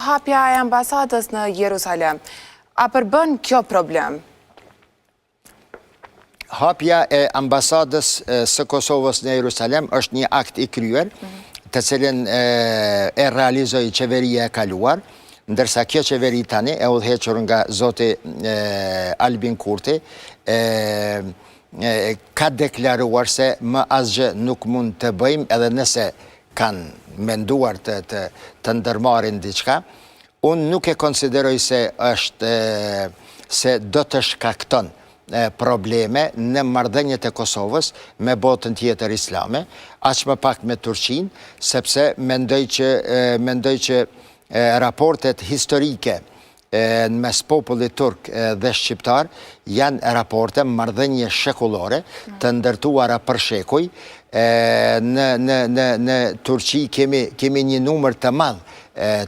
Hapja e ambasadës në Jerusalem, a përbën kjo problem? Hapja e ambasadës së Kosovës në Jerusalem është një akt i kryer, të cilin e realizoi qeveria e kaluar, ndërsa kjo qeveri tani e udhëhequr nga zoti Albin Kurti, ka deklaruar se më asgjë nuk mund të bëjmë edhe nëse kanë menduar të të të ndërmarrin diçka, unë nuk e konsideroj se është se do të shkakton probleme në marrëdhëniet e Kosovës me botën tjetër islame, aq më pak me Turqinë, sepse mendoj që mendoj që raportet historike në mes popullit turk dhe shqiptar janë raporte, marrëdhënie shekullore, të ndërtuara për shekuj. Në në në në Turqi kemi kemi një numër të madh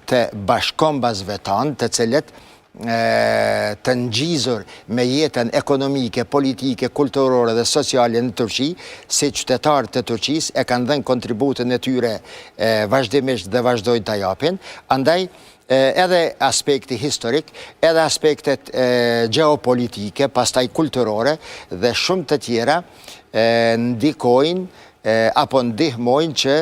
të bashkëkombasve tanë, të cilët të ngjizur me jetën ekonomike, politike, kulturore dhe sociale në Turqi, si qytetarë të Turqisë e kanë dhënë kontributin e tyre vazhdimisht dhe vazhdojnë ta japin. Andaj edhe aspekti historik, edhe aspektet gjeopolitike, pastaj kulturore dhe shumë të tjera ndikojnë apo ndihmojnë që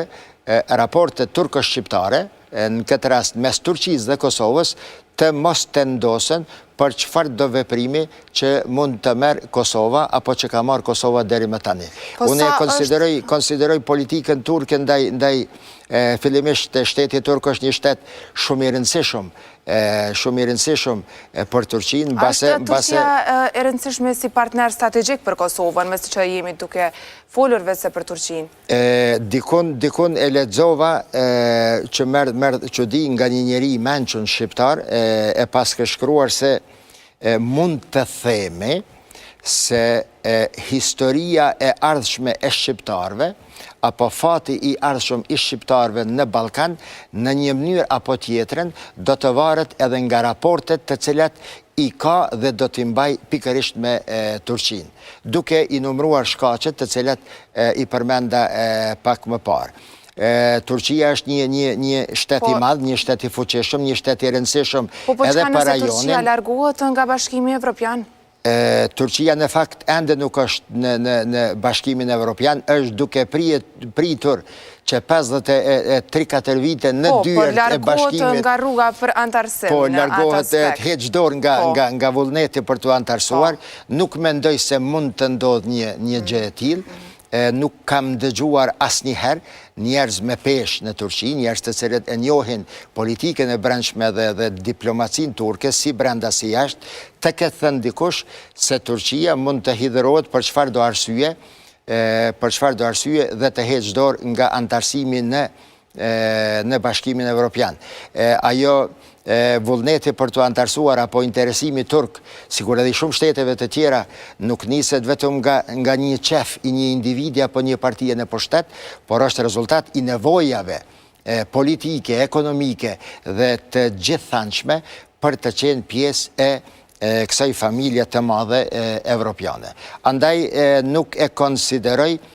raportet turko-shqiptare, në këtë rast mes Turqisë dhe Kosovës, të mos tendosen për çfarëdo veprimi që mund të merr Kosova apo që ka marrë Kosova deri më tani. Po Unë e konsideroj konsideroj politikën turke ndaj ndaj fillimisht shteti turk është një shtet shumë i rëndësishëm, shumë i rëndësishëm për Turqinë, mbase mbase Është Turqia e rëndësishme si partner strategjik për Kosovën, meqë që jemi duke folur veçse për Turqinë? Dikun dikun e lexova që merr merr çudi nga një njeri i mençur shqiptar e paske shkruar se mund të themi se historia e ardhshme e shqiptarëve apo fati i ardhshëm i shqiptarëve në Ballkan në një mënyrë apo tjetrën do të varet edhe nga raportet të cilat i ka dhe do t'i mbajë pikërisht me Turqinë, duke i numëruar shkaqet të cilat i përmenda pak më parë. Turqia është një një një shtet i po madh, një shtet i fuqishëm, një shtet i rëndësishëm po, po, edhe për rajonin. Po po çka nëse Turqia largohet nga Bashkimi Evropian? Turqia në fakt ende nuk është në në në Bashkimin Evropian, është duke priet, pritur që 53-4 vite në po, dyert e po Bashkimit. Po, nga rruga për anëtarësim po, largohet të heq dorë nga, po. nga, nga vullneti për t'u anëtarësuar. Po. Nuk mendoj se mund të ndodhë një, një gjë e tillë. Mm. Nuk kam dëgjuar asnjëherë njerëz me peshë në Turqi, njerëz të cilët e njohin politikën e brendshme dhe dhe diplomacinë turke, si brenda si jashtë, të ketë thënë dikush se Turqia mund të hidhërohet për çfarëdo arsye, për çfarëdo arsye dhe të heqë dorë nga anëtarësimi në në Bashkimin Evropian. Ajo vullneti për t'u anëtarësuar apo interesimi turk, sikur edhe i shumë shteteve të tjera, nuk niset vetëm nga nga një qejf i një individi apo një partie në pushtet, por është rezultat i nevojave politike, ekonomike dhe të gjithanshme për të qenë pjesë e kësaj familje të madhe evropiane. Andaj nuk e konsideroj.